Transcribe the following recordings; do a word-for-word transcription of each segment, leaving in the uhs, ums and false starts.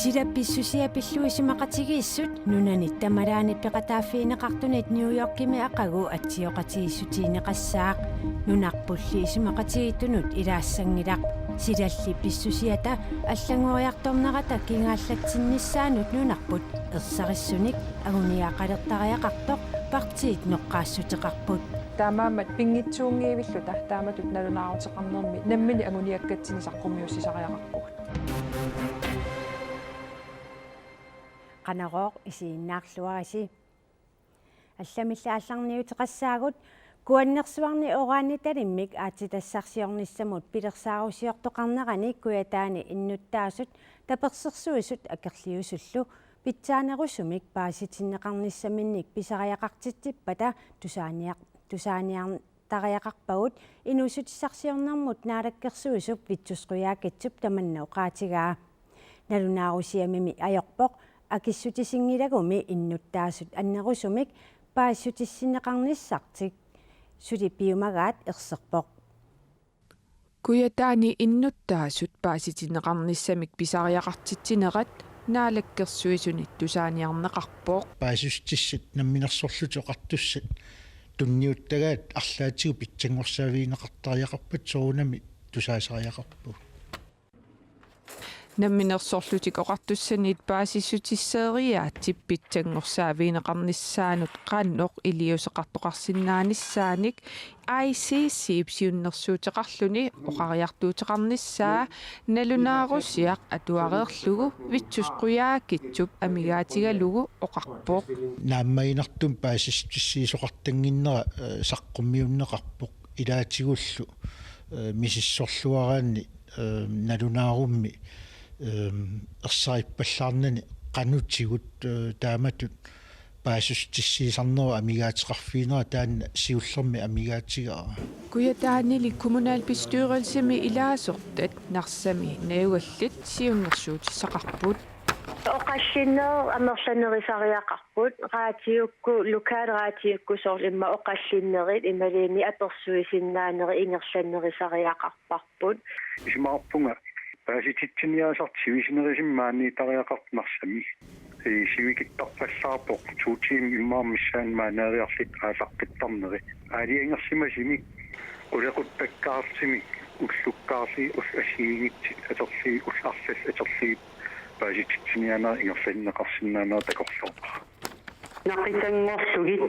Silap pissusia pillugu isumaqatigiissut nunanit tamalaanit peqataaffigineqartunit New Yorkimi aqagu atsioqatigiissutigineqassaaq. Nunarpulli isumaqatigiittunut ilaassanngilaq. Silalli pissusiata allanngoriartornerata kingaallatsinnissaanut nunarput ersarissunik anguniagaqalertariaqartoq partiit noqqaassuteqarput. Taamaammat pinngitsuunngivilluta taamatut nalunaaruteqarnermi nammineq anguniakkatsinnik saqqummiussisariaqarpugut. Qanorooq isiginnaarluarisi. Allamilli aallarniuteqassaagut. Kuannersuarni uranitalimmik aatsitassarsiornissamut pilersaarusiortoqarnerani Kujataani innuttaasut tapersersuisut akerliusullu pitsaanerusumik paasitinneqarnissaminnik pisariaqartitsippata tusaaniar-, tusaaniar-, tariaqarpagut inuussutissarsiornermut naalakkersuisup Vittus Qujaukitsup tamanna oqaatigaa. Nalunaarusiamimi ajorpoq akissutisinngilagumi innuttaasut annerusumik paasitissinneqarnissartik suli piumagaat erserpoq. Kujataani innuttaasut paasitinneqarnissamik pisariaqartitsinerat naalakkersuisunit tusaaniarneqarpoq. Paasissutissat Namminersorlutik Oqartussat tunniuttagaat arlaatigut pitsanngorsaavigineqartariaqarput soorunami tusaasariaqarpugut. Namminersorlutik Oqartussanit paasissutisseeriaatsip pitsanngorsaavigineqarnissaanut qanoq iliuuseqartoqarsinnaanissaanik I C C-p siunnersuuteqarluni oqariartuuteqarnissaa nalunaarusiaq atuareerlugu Vittus Qujaukitsup amigaatigalugu oqarpoq. Naammaginartumik paasissutissiisoqartannginnera, eh, saqqummiunneqarpoq ilaatigullu, eh, misissorluaraanni, eh, nalunaarummi, eh, ersarippallaarnani qanutigut, eh, taamatut paasissutissiisarnerup amigaateqarfiginera taanna siullermik amigaatigaara. Kujataanili kommunalbestyrelsimi ilaasortat Narsami najugallit siunnersuutissaqarput. Oqallinnerit amerlanerisariaqarput, raatiukkut, lokalraatiukkut soorlu immaqa oqallinnerit imaluunniit apersuisinnaanerit ingerlannerisariaqarparput. Isumaqarpunga paasititsiniaasartik sivisunerusumik maaniittariaqartut Narsami. Ee, sivikittarpallaarpoq to tiimit immaqa missaanni maaniittariarlutik aallaqqittarneri. Aalajangersimasumik, qulequttakkaartumik, ullukkaarlugit, ullut assigiinngitsut atorlugit, ullut arlallit atorlugit, paasititsiniaanerit ingerlanneqarsinnaanera takorloorpara. Naqitanngorlugit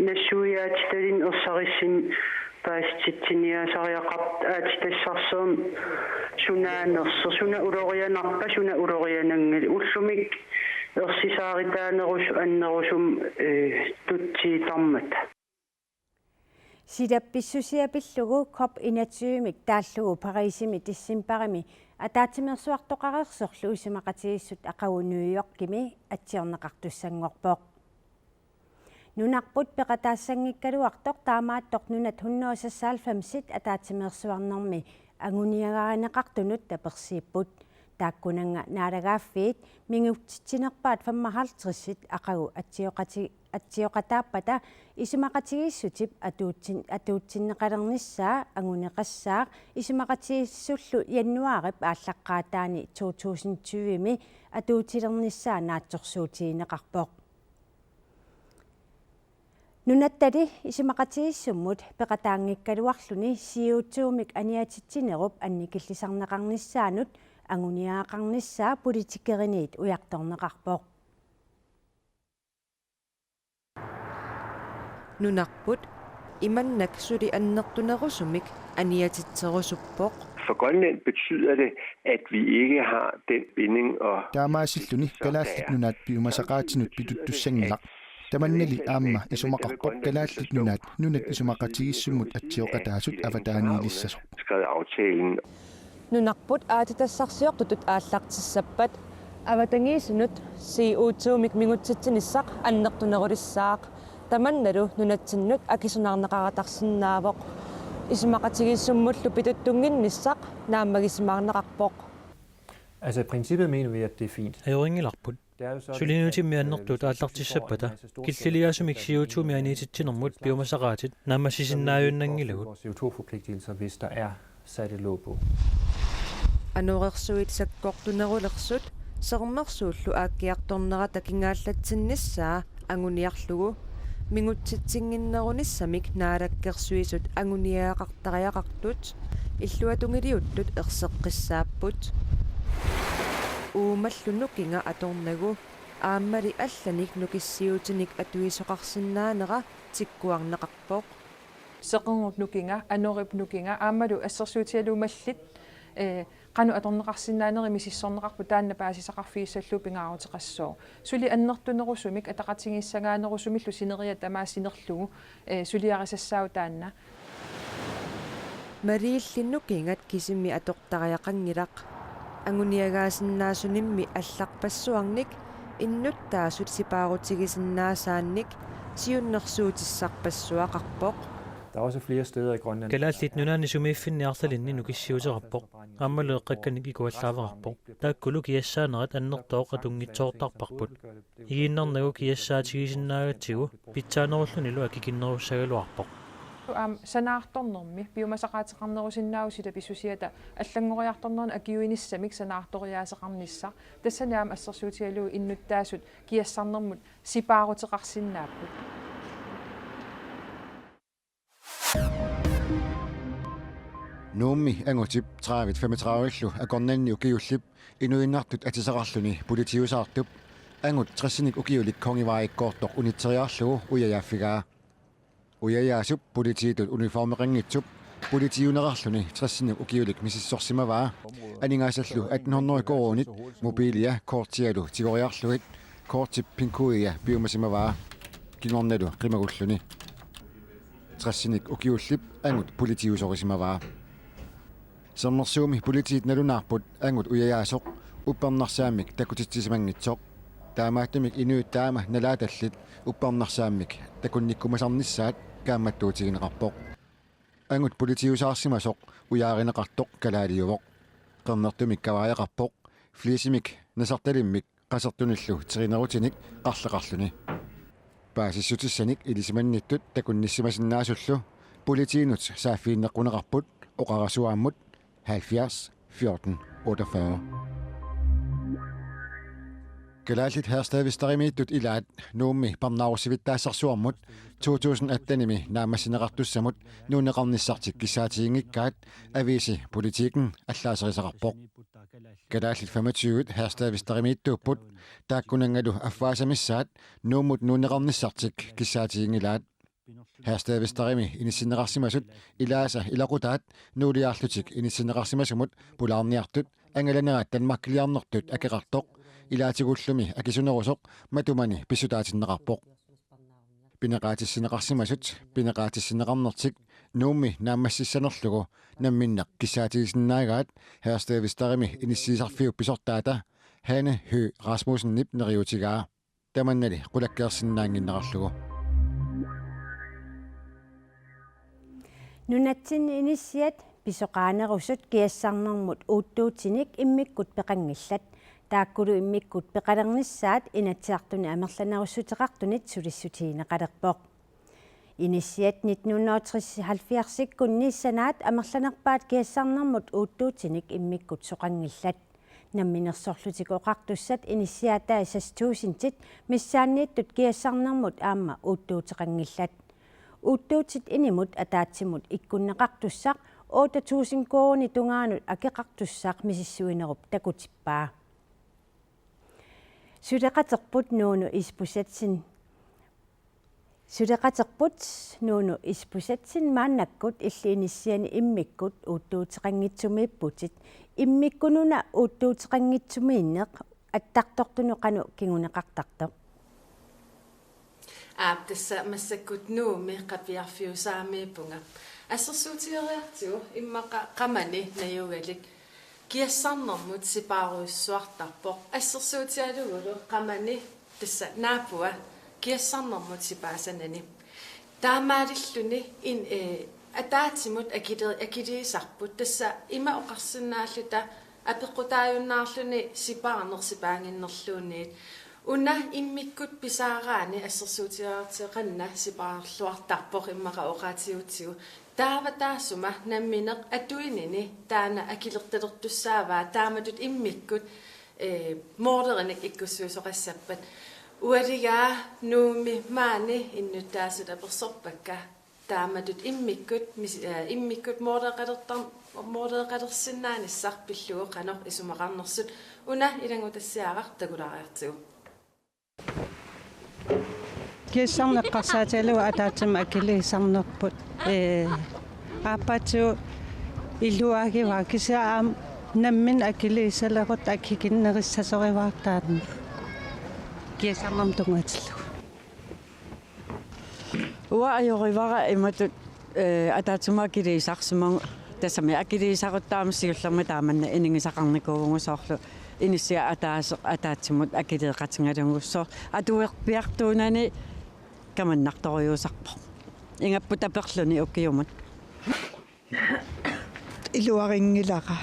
nassuiaatitalinnut ersarissunik paasititsiniaasariaqarput aatsitassarsiorneq sunaanersoq, suna ulorianarpa, suna uloriananngilaat, ullumikkut ersisaaritaanerusumik annerusumik, eh, tutsiuttarmata. Silap pissusia pillugu COP enogtyve-mik taallugu Parisimi decembarimi ataatsimeersuartoqareersorlu isumaqatigiissut aqagu New Yorkimi atsiorneqartussanngorpoq. Nunarput peqataassanngikkaluartoq taamaattoq nunat hundrede seksoghalvfems-it ataatsimeersuarnermi anguniagarineqartunut tapersiipput. Taakkunannga naalagaaffiit mingutsitsinerpaat femoghalvtreds-it aqagu atsioqati-, atsioqataappata isumaqatigiissutip atuutsin-, atuutsinneqalernissaa anguneqassaaq isumaqatigiissullu januaarip aallaqqaataani to tusind tyve-mi atuutilernissaa naatsorsuutigineqarpoq. Nunattali isumaqatigiissummut peqataanngikkaluarluni C O two-mik aniatitsinerup annikillisarneqarnissaanut anguniagaqarnissaa politikeriniit ujartorneqarpoq. Nunarput imannak suli annertunerusumik aniatitserusuppoq. For Grønland betyder det, at vi ikke har den binding og Taamaasilluni Kalaallit Nunaat piumasaqaatinut pituttussanngilaq. Tamannali aamma isumaqarpoq Kalaallit Nunaat nunat isumaqatigiissummut atsioqataasut avataaniilissasoq. Skrevet aftalen. Nunarput aatsitassarsiortutut aallartissappat avatangiisinut C O two-mik mingutsitsinissaq annertunerulissaaq. Tamannalu nunatsinnut akisunaarneqaratarsinnaavoq. Isumaqatigiissummullu pituttunnginnissaq naammagisimaarneqarpoq. Altså, i princippet mener vi, at det er fint. Ajorinngilarput. Suliniutimmi annertuut aallartissappata killiliaasumik C O two-mi aniatitsinermut piumasaqaatit naammassisinnaajunnanngilagut. Vores C O to-forpligtelser, hvis der er sat et låg på. Anorersuit sakkortunerulersut Sermersuullu aakkiartornerata kingaallatsinnissaa anguniarlugu mingutsitsinnginnerunissamik Naalakkersuisut anguniagaqartariaqartut illuatungiliuttut erseqqissaapput. Uumallu nukinga atornagu aammali allanik nukissiutinik atuisoqarsinnaanera tikkuarneqarpoq. Seqernup nukinga, anorip nukinga aammalu assersuutigalugu mallit, eh, qanoq atorneqarsinnaanerit misissorneqarput, taanna paasisaqarfigissallugu pingaaruteqassooq. Suli annertunerusumik ataqatigiissagaanerusumillu sineriak tamaat sinerlugu, eh, suliarisassaavoq taanna. Mariilli nukingat kisimi atortariaqanngilaq. Anguniagaasinnaasunimmi allarpassuarnik innuttaasut sipaarutigisinnaasaannik siunnersuutissarpassuaqarpoq. Der er også flere steder i Grønland. Kalaallit Nunaanni sumiiffinni arlalinni nukissiuteqarpoq. Aammalu eqqakkanik ikuallaaveqarpoq. Taakkulu kiassaanerat annertooq atunngitsoortarparput. Igiinnarnagu kiassaatigisinnaagatsigu pitsaanerullunilu akikinnerussagaluarpoq. Aamma sanaartornermi piumasaqaateqarnerusinnaavoq sila pissusiata allanngoriartornerani akiuinissamik sanaartoriaaseqarnissaq. Tassani aamma assersuutigalugu innuttaasut kiassarnermut sipaaruteqarsinnaapput. Nuummi angutip tredive femogtredive-llu akornanni ukiullip inuinnartut atisaqarluni politiusaartup angut tressinik ukiulik Kongevejikkoortoq unitseriarlugu ujajaaffigaa. Ujajaasup politiitut uniformeqanngitsup politiunerarluni tressinik ukiulik misissorsimavaa. Aningaasallu atten hundrede koruunit mobilia kortialu tigoriarlugit kortip pinkodia piumasimavaa. Kingornalu qimagulluni. Tressinik ukiullip angut politiusorisimavaa. Sermersuumi politiit nalunaarput angut ujajaasoq uppernarsaammik takutitsisimanngitsoq. Taamaattumik inuit taama nalaatallit uppernarsaammik takunnikkumasarnissaat kaammattuutigineqarpoq. Angut politiusaarsimasoq ujaarineqartoq kalaaliuvoq. Qernertumik kavaajeqarpoq, fliisimik nasartalimmik qasertunillu terinerutinik qarleqarluni. Paasissutissanik ilisimannittut takunnissimasinnaasullu politiinut saaffiginneqquneqarput oqarasuaammut halvfjerds fjorten otteogfyrre. Kalaallit Herstedvesterimiittut ilaat Nuummi parnaarussivittaassarsuarmut to tusind atten-imi naammassineqartussamut nuunneqarnissartik kissaatiginngikkaat aviisi Politiken allaaserisaqarpoq. Kalaallit femogtyve Herstedvesterimiittuupput, taakkunanngalu affaasamissaat Nuummut nuunneqarnissartik kissaatiginngilaat. Herstedvesterimi inissinneqarsimasut ilaasa ilaqutaat nuuliarlutik inissinneqarsimasumut pulaarniartut angalanerat Danmarkiliarnertut akeqartoq, ilaatigullumi akisunerusoq matumani pissutaatinneqarpoq. Pineqaatissinneqarsimasut pineqaatissinneqarnertik Nuummi naammassissanerlugu namminneq kissaatigisinnaagaat Herstedvesterimi inissiisarfiup pisortaata Hanne Høegh Rasmussenip neriuutigaa. Tamannali qulakkeersinnaannginnerarlugu. Nunatsinni inissiat pisoqaanerusut kiassarnermut uuttuutinik immikkut peqanngillat. Taakkulu immikkut peqalernissaat Inatsisartuni amerlanerussuteqartunit sulissutigineqalerpoq. Inissiat nitten hundrede og treoghalvfjerds-ikkunni sanaat amerlanerpaat kiassarnermut uuttuutinik immikkut soqanngillat. Namminersorlutik Oqartussat inissiaatai seks tusindit missaanniittut kiassarnermut aamma uuttuuteqanngillat. Uuttuutit inimut ataatsimut ikkunneqartussaq otte tusind koruunit tungaanut akeqartussaq misissuinerup takutippaa. Suleqaterput Nuunu Isbosethsen. Suleqaterput Nuunu Isbosethsen maannakkut illit inissiani immikkut uuttuuteqanngitsumiipputit. Immikkununa uuttuuteqanngitsumiinneq attartortunut qanoq kinguneqartartoq? Aap, tassa massakkut Nuummi Qapiarfiusaamiippunga. Assersuutigeriartigu immaqa qamani najugalik kiassarnermut sipaarujussuartarpoq. Assersuutigalugulu qamani tassa naapua kiassarnermut sipaasanani. Taamaalilluni in, eh, ataatsimut akili-, akiliisarput. Tassa ima oqarsinnaalluta apeqqutaajunnaarluni sipaarneq sipaannginnerluunniit. Una immikkut pisaaraanni assersuutigaartigu qanna sipaarluartarpoq immaqa oqaatigigutsigu. Taava taassuma nammineq atuinini taanna akilertalertussaavaa taamatut immikkut Ee, moorlerinik ikkussuisoqassappat. Ualigaa Nuummi maani innuttaasut apersorpakka taamatut immikkut mis-, ee, immikkut moorleqalertar-, moorleqalersinnaanissaq pillugu qanoq isumaqarnersut. Una ilanngutassiaraq takulaariartigu. Kiassarneq eqqarsaatigalugu ataatsimut akiliisarnerput, ee, aappaatsigut iluagivaa, kisianni aamma nammineq akiliisalerutta akikinnerussasoraara taanna kiassarnermut tunngatillugu. Uanga ajorivara imatut, ee, ataatsimut akiliisarsimagu, tassami akiliisarutta aamma siullermik taamanna inigisaqarnikuuvugut, soorlu inissiat ataaseq ataatsimut akiliiqatigalugu, soorlu atuerpiartuunani kamannartorujussuusarpoq. Ingammik taperluni ukiumut. Iluarinngilara.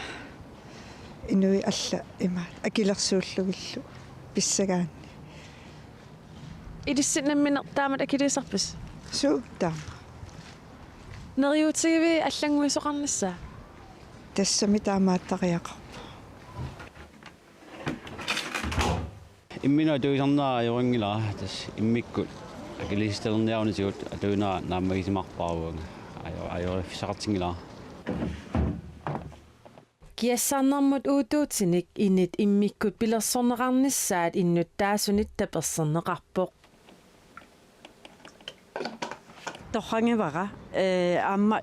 Inuit allat ima akilersuullugillu pissagaanni. Ilissi nammineq taamatut akiliisarpisi? Suu, taama. Neriuutigiviuk allannguisoqarnissaa? Tassami taamaattariaqarpoq. Imminut atuisarnera ajorinngilara, tassa immikkut akiliisitalerniarunitigut atuinera naammagisimarpara uanga. Ajo-, ajoriffissaqartinngilara. Kiassarnermut uuttuutinik init immikkut pilersorneqarnissaat innuttaasunit taperserneqarpoq. Torragivara, ee, aamma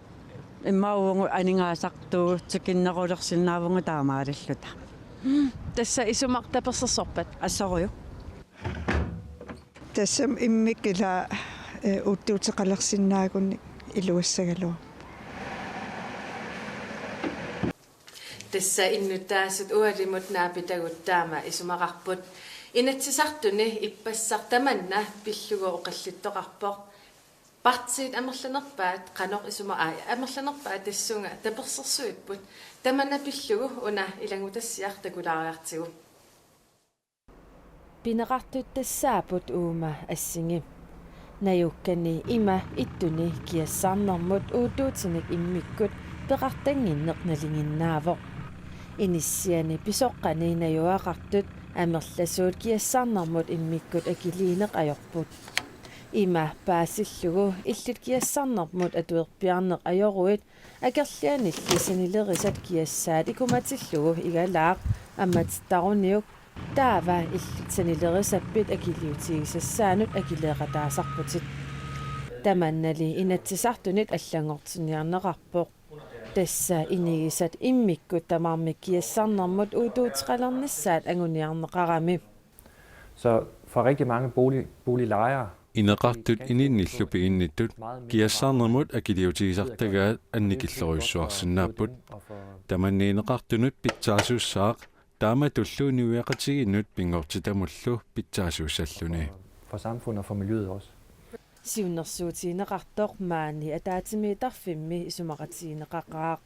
immaqa uagut aningaasartuutikinnerulersinnaavugut taamaalilluta. Tassa isumaq tapersersorpat? Assorujuk. Tassami immikkut ila, ee, uuttuuteqalersinnaagunik iluassagaluarpoq. Tassa innuttaasut ualimut naapitagut taama isumaqarput. Inatsisartuni ippassaq tamanna pillugu oqallittoqarpoq. Partiit amerlanerpaat qanoq isuma-, aa, amerlanerpaat tassunga tapersersuipput. Tamanna pillugu una ilanngutassiaq takulaariartigu. Pineqartut tassaapput uuma assingi. Najukkani ima ittuni kiassarnermut uuttuutinik immikkut peqartannginneq nalinginnaavoq. Inissiani pisoqqani najugaqartut amerlasuut kiassarnermut immikkut akiliineq ajorput. Ima paasillugu illit kiassarnermut atuerpiarneq ajoruit akerlianilli sanilerisat kiassaat ikumatillugu igalaaq ammatittaruniuk, taava illit sanilerisappit akiliutigisassaanut akileeqataasarputit. Tamannali Inatsisartunit allanngortinniarneqarpoq. Tassa inigisat immikkut tamarmik kiassarnermut uuttuuteqalernissaat anguniarneqarami. Så for rigtig mange bolig-, boliglejere, ineqartut ininnillu piginnittut kiassarnermut akiliutigisartagaat annikillorujussuarsinnaapput. Tamanna ineqartunut pitsaasussaaq, taamatullu inuiaqatigiinnut pinngortitamullu pitsaasussalluni. For samfundet og for miljøet også. Siunnersuutigineqartoq maani ataatsimiittarfimmi isumaqatigineqaqaaq.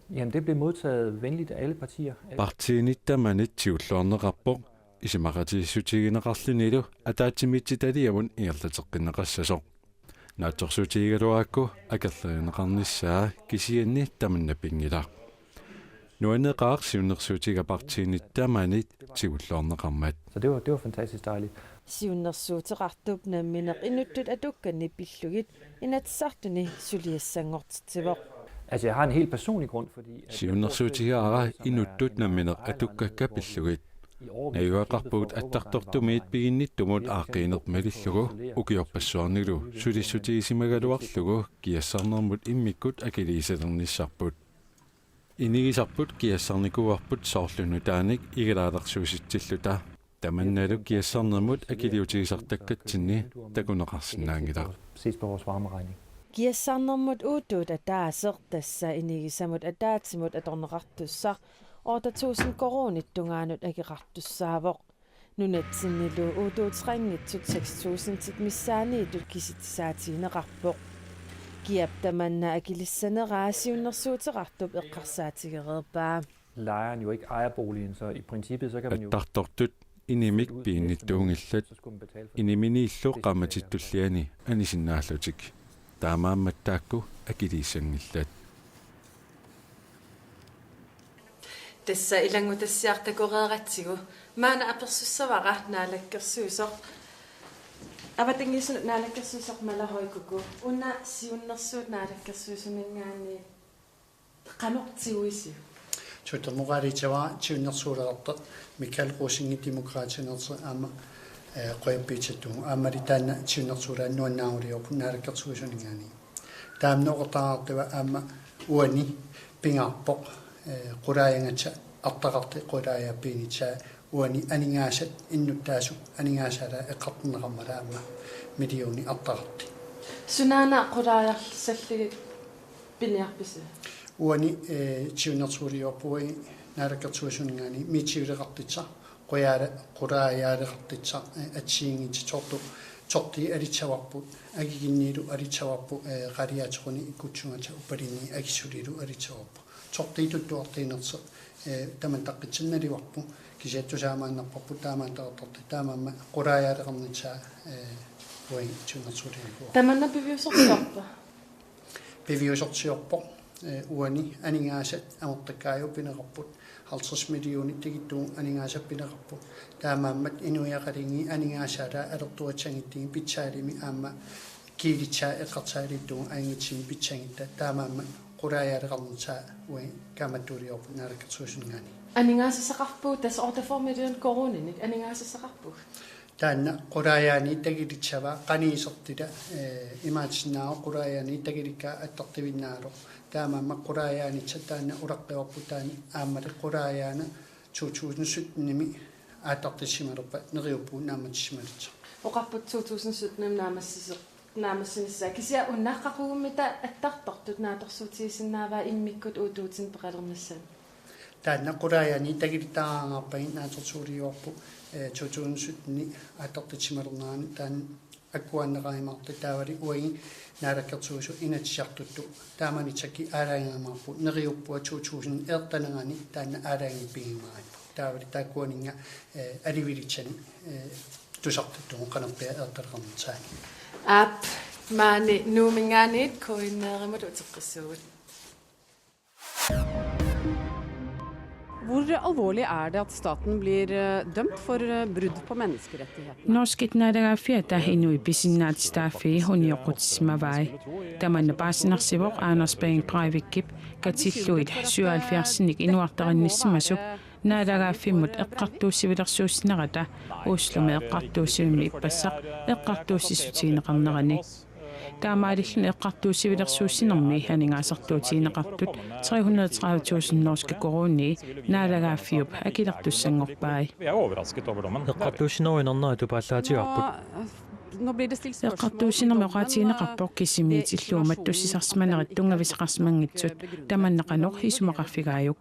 Jamen, det blev modtaget venligt af alle partier. Partiinit tamanit siulliunneqarpoq, isumaqatigiissutigineqarlunilu ataatsimiititaliamut ingerlateqqinneqassasoq. Naatsorsuutigigaluarakku akerlerineqarnissaa kisianni tamanna pinngilaq. Nuanneqaaq siunnersuutiga partiinit tamanit siulliunneqarmat. Så det var, det var fantastisk dejligt. Siunnersuuteqartup nammineq inuttut atukkani pillugit Inatsisartuni suliassanngortitsivoq. Altså, jeg har en helt personlig grund, fordi at jeg bor et sted, siunnersuutigaara inuttut nammineq atukkakka pillugit. Najugaqarpugut attartortumiit piginnittumut aaqqiineq malillugu ukiorpassuarnilu sulissutigisimagaluarlugu kiassarnermut immikkut akiliisalernissarput. Inigisarput kiassarnikuuarput soorlu nutaanik igalaalersuisitsilluta. Tamannalu kiassarnermut akiliutigisartakkatsinni takuneqarsinnaanngilaq. Ses på vores varmeregning. Kiassarnermut uuttuut ataaseq, tassa inigisamut ataatsimut atorneqartussaq, otte tusind koruunit tungaanut akeqartussaavoq. Nunatsinnilu uuttuuteqanngitsut seks tusindit missaanniittut kisitsisaatigineqarpoq. Kiap tamanna akilissaneraa siunnersuuteqartup eqqarsaatigereerpaa. Lejeren jo ikke ejer boligen, så i princippet, så kan man jo, attartortut inimik piginnittuunngillat, så skulle man betale for det. Iniminiillu qaammatip tulliani anisinnaallutik. Taamaammat taakku akiliissanngillat. Tassa ilanngutassiaq takoreeratsigu. Maanna apersussavara naalakkersuisoq. Avatangiisinut naalakkersuisoq Mala Høy Kúko. Una siunnersuut naalakkersuisuninngaanniit qanoq tiguisiuk? Socialdemokraatit tiguara siunnersuulerartoq Michael Rosing Demokraatinersi aamma, eh, qujappiitittugu. Aammali taanna siunnersuulaartoq nuannaaruliorpoq naalakkersuisuninngaanniit. Taama oqartariaqartunga aamma uani pingaarpoq, eh, qulaajangata artaqarti qulaajaa piinitsaa uani aningaasat innuttaasut aningaasaalaa eqqartorneqarmata aamma millionit artaqarti. Sunaana qulaajarlugit piniarpisi? Uani, eh, siunnersuuliorpoq uani naalakkersuisuninngaanniit miitivileqartussaq, qulaja-, qulaajaaleqartussaq, eh, assigiinngitsut sortu-, sortiit alissavarput, akikinniilu alissavarput, eh, qaliaateqarneq ikkuttussat uppalinni akisulilu alissavarput. Sortiit tuttuartuinersoq, eh, tamanna taqqitsinnaluarpoq, kisianni tusaamaannarparput taamaattoqartartut, taamaammat qulaajaaleqarnissaa, eh, uani siunnersuuliorpoq. Tamanna piviusorsiorpa? Piviusorsiorpoq, eh, uani aningaasat amortakkaajut pineqarput, halvtreds millionit tikittugut aningaasat pineqarput. Taamaammat inuiaqatigiit aningaasaallu alertuatsangittigit pitsaalimi aamma kiilitsaa eqqarsaatigalugu ajunngitsunik pitsanngitta. Taamaammat qulaajaaleqarnissaa uani kaammattuuliorpoq naalakkersuisuninngaanniit. Aningaasassaqarpugut tassa otteogfyrre million koruuninik, aningaasassaqarpugut? Taanna qulaajaaniit takilissavaa qanoq isertita, eh, imaassinnaavoq qulaajaaniit takilikkaa attartuinnaavoq. Taamaammat qulaajaanissaq taanna ulaqqivarput taanna aammali qulaajaanut to tusind syttenimi aallartissimalerpat neriuppugut naammassimalluta. Oqarput to tusind syttenimi naammassiso-, naammassinissaa. Kisianni una qaqugumitta attartortut naatsorsuutigisinnaavaa immikkut uagut peqalernissamut? Taanna qulaajaaniit takilittaraangaarpagit naatsorsuuliorput, eh, to tusind syttenimi aallartissimalernerani taanna akuanneqarumaartoq taavalu uagut naalakkersuisut Inatsisartutut taamani taakku aalajangiumaarput neriuppunga to tusind aallartinnerani taanna aalajangiiffigiumaarparput. Taavalu taakkuaninnga, eh, alivilissanik, eh, tusartuttugut qanorpiaq aallarteqqinnissaa. Aap, maani Nuumminngaanniit K N R-imut uteqqissuugut. Hvor alvorlig er det at staten blir, eh, dømt for, eh, brudd på menneskerettighetene? Norskit naalagaaffiata inuit pisinnaatitaaffii unioqqutissimavai. Tamanna paasinarsivoq Anders Behring Breivikip katillugit syvoghalvfjerdsinik inuartarinnissimasuk naalagaaffimmut eqqartuussivilersuussinerata Oslomi eqqartuussivimmi ippassaq eqqartuussissutigineqarnerani. Taamaalilluni eqqartuussivilersuussinermi aningaasartuutigineqartut tre hundrede tredive tusind norske koruunii naalagaaffiup akilertussanngorpai. Vi er overrasket over dommen. Eqqartuussinerup inernera tupaallaatigaarput. Nå, nå blir det stilt spørsmål om hvordan, eh, eqqartuussinermi oqaatigineqarpoq kisimiitillugu mattussisarsimanerit tunngavisaqarsimanngitsut, tamanna qanoq isumaqarfigaajuk?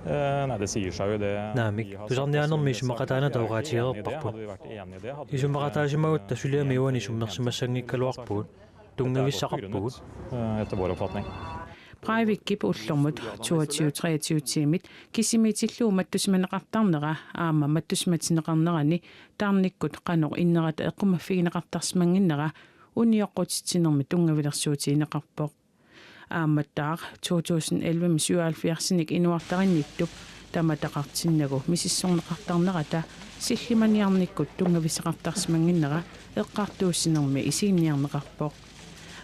Eh, nei, det sier seg jo det. Naamik, tusarniaanermi isumaqataanata oqaatigereerparput. Isumaqataasimagutta suliami uani summersimassanngikkaluarpugut, tunngavissaqarpugut. Eh, etter vår oppfatning. Breivikip ullormut toogtyve treogtyve-tiimit kisimiitillugu mattussimaneqartarnera aamma mattussimatinneqarnerani tarnikkut qanoq innerata eqqumaffigineqartarsimannginnera unioqqutitsinermi tunngavilersuutigineqarpoq. Aammattaaq to tusind elleve-mi syvoghalvfjerdsinik inuartarinnittup tamataqartinnagu misissorneqartarnerata sillimaniarnikkut tunngavisaqartarsimannginnera eqqartuussinermi isiginniarneqarpoq.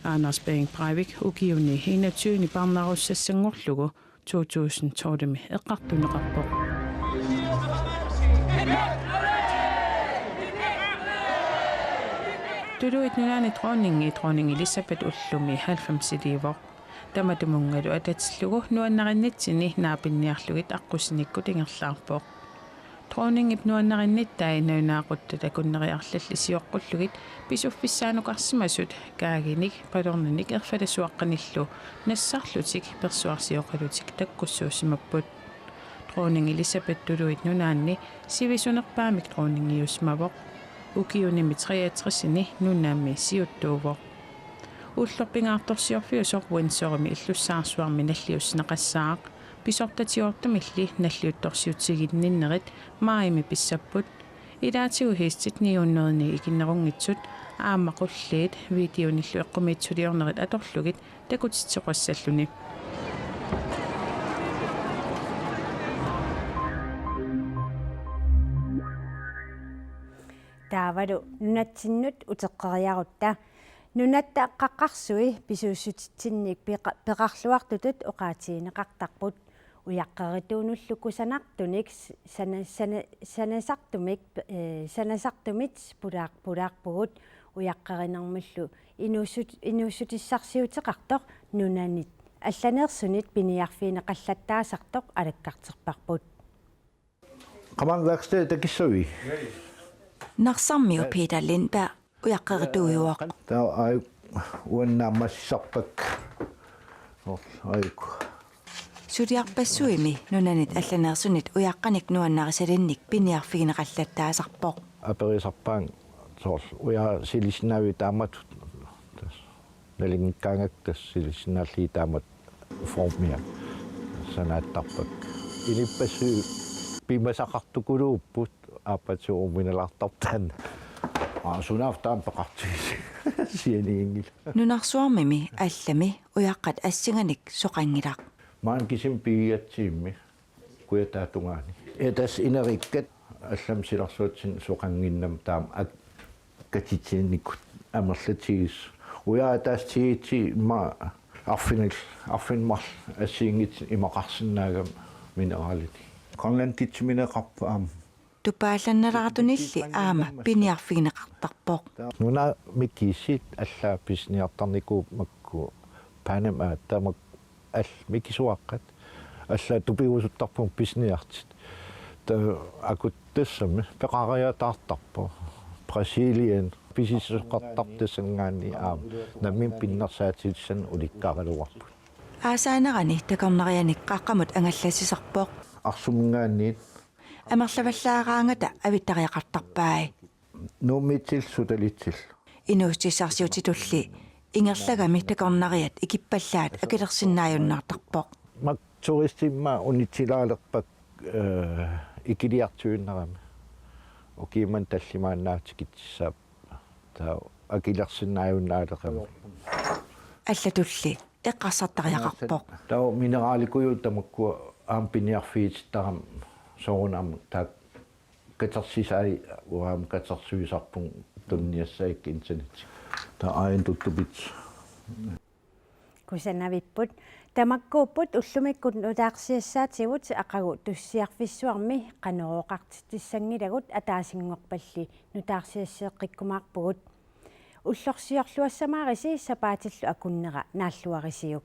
Anders Behring Breivik ukiuni enogtyve-ni parnaarussassanngorlugu to tusind tolv-imi eqqartuneqarpoq. Tuluit Nunaanni dronningi, dronning Elisabeth ullumi halvfemsiliivoq. Tamatumunngalu atatillugu nuannarinnitsinni naapinniarlugit aqqusinikkut ingerlaarpoq. Dronningip nuannarinnitai nalunaaquttat akunneri arlallit sioqqullugit pisuffissaanukarsimasut kaaginik, qalorninik erfalasuaqqanillu nassarlutik persuarsioqalutik takkussuussimapput. Dronning Elisabeth Tuluit Nunaanni sivisunerpaamik dronningiussimavoq. Ukiunimi treogtresini nunami siuttuuvoq. Ulloq pingaartorsiorfiusoq Windsorimi illussaarsuarmi nalliussineqassaaq. Pisortatigoortumilli nalliuttorsiutiginninnerit maajimi pissapput. Ilaatigut heestit ni hundrede-ni ikinnerunngitsut aamma qulliit videonillu eqqumiitsuliornerit atorlugit takutitsisoqassalluni. taavalu nunatsinnut uteqqeriarutta. Nunatta qaqqarsui pisuussutitsinnik peqa-, peqarluartutut oqaatigineqartarput. Ujaqqerituunullu kusanartunik s-, sana-, sana-, sanasartumik, eh, sanasartumit pulaar-, pulaarpugut. Ujaqqerinermullu inuussut-, inuussutissarsiuteqartoq nunanit allaneersunit piniarfigineqallattaasartoq alakkarterparput. Qamang værksted takissavi. Narsarmiu Peter Lindberg ujaqqerituujuvoq. Taava ajuk uannaammassisarpakka. Ajuk. Suliarpassuimi nunanit allaneersunit ujaqqanik nuannarisalinnik piniarfigineqallattaasarpoq. Aperisarpaannga soorlu ujaat silissinnaavigit taamatut. Tassa nalinngikkaangakku tassa silissinnaallugit taamatut formia sanaattarpakka. Inippassuit piumasaqartukuluupput, aappatut uuminalaartartaanna. Aa, sunaaffa taama peqartigisi. Sianiginngilaq. Nunarsuarmimi allami ujaqqat assinganik soqanngilaq. Maani kisimi pigigatsigimmi kujataatungaani. Ja tassa inerikkat allamik silarsuatsinni soqannginnami taama ak-, katitsinikut amerlatigisut. Ujaat ataasiinnarmik arfinil-, arfineq-marluk assigiinngitsunik imaqarsinnaagami mineralinik. Grønlanditsimineqarpoq aamma. Tupaallannalaartunilli aamma piniarfigineqartarpoq. Nunami kiisami allaat pisiniartarnikuupput makku Panama tamakku allat mikisuaqqat. Allaat tupigusuttarpunga pisiniartut. Taava akut tassami peqariataartarpoq. Brasilien pisissuseqartartut tassanngaanniit aamma nammineq pinnersaatilissanik ulikkaraluarput. Aasaanerani takornarianik qaqqamut angallassisarpoq. Arsuminngaanniit. Amerlavallaaraangata avittariaqartarpai. Nuummiitsillu sutalitsillu. Inuussutissarsiutitulli ingerlagami takornariat ikippallaat akilersinnaajunnaartarpoq. Makku turistit immaqa unitsilaalerpakka, eh, ikiliartuinnarami. Ukiumut tallimaannaatikkut tikitsissaapput. Taava akilersinnaajunnaaleqimmat. Allatulli eqqarsartariaqarpoq. Taava mineralikujuit tamakkua aamma piniarfigitittarami soorunami taakku katersisai uanga katersuisarpunga tunniassagikka internetti. Taava aajuna tuttupitsut. Kusanavipput. Tamakkuupput ullumikkut nutaarsiassaatigut aqagu Tussiarfissuarmi Qanorooqartitsissanngilagut, ataasinngorpalli nutaarsiasseeqqikkumaarpugut. Ullorsiorluassamaarisi, sapaatillu akunnera naalluarisiuk.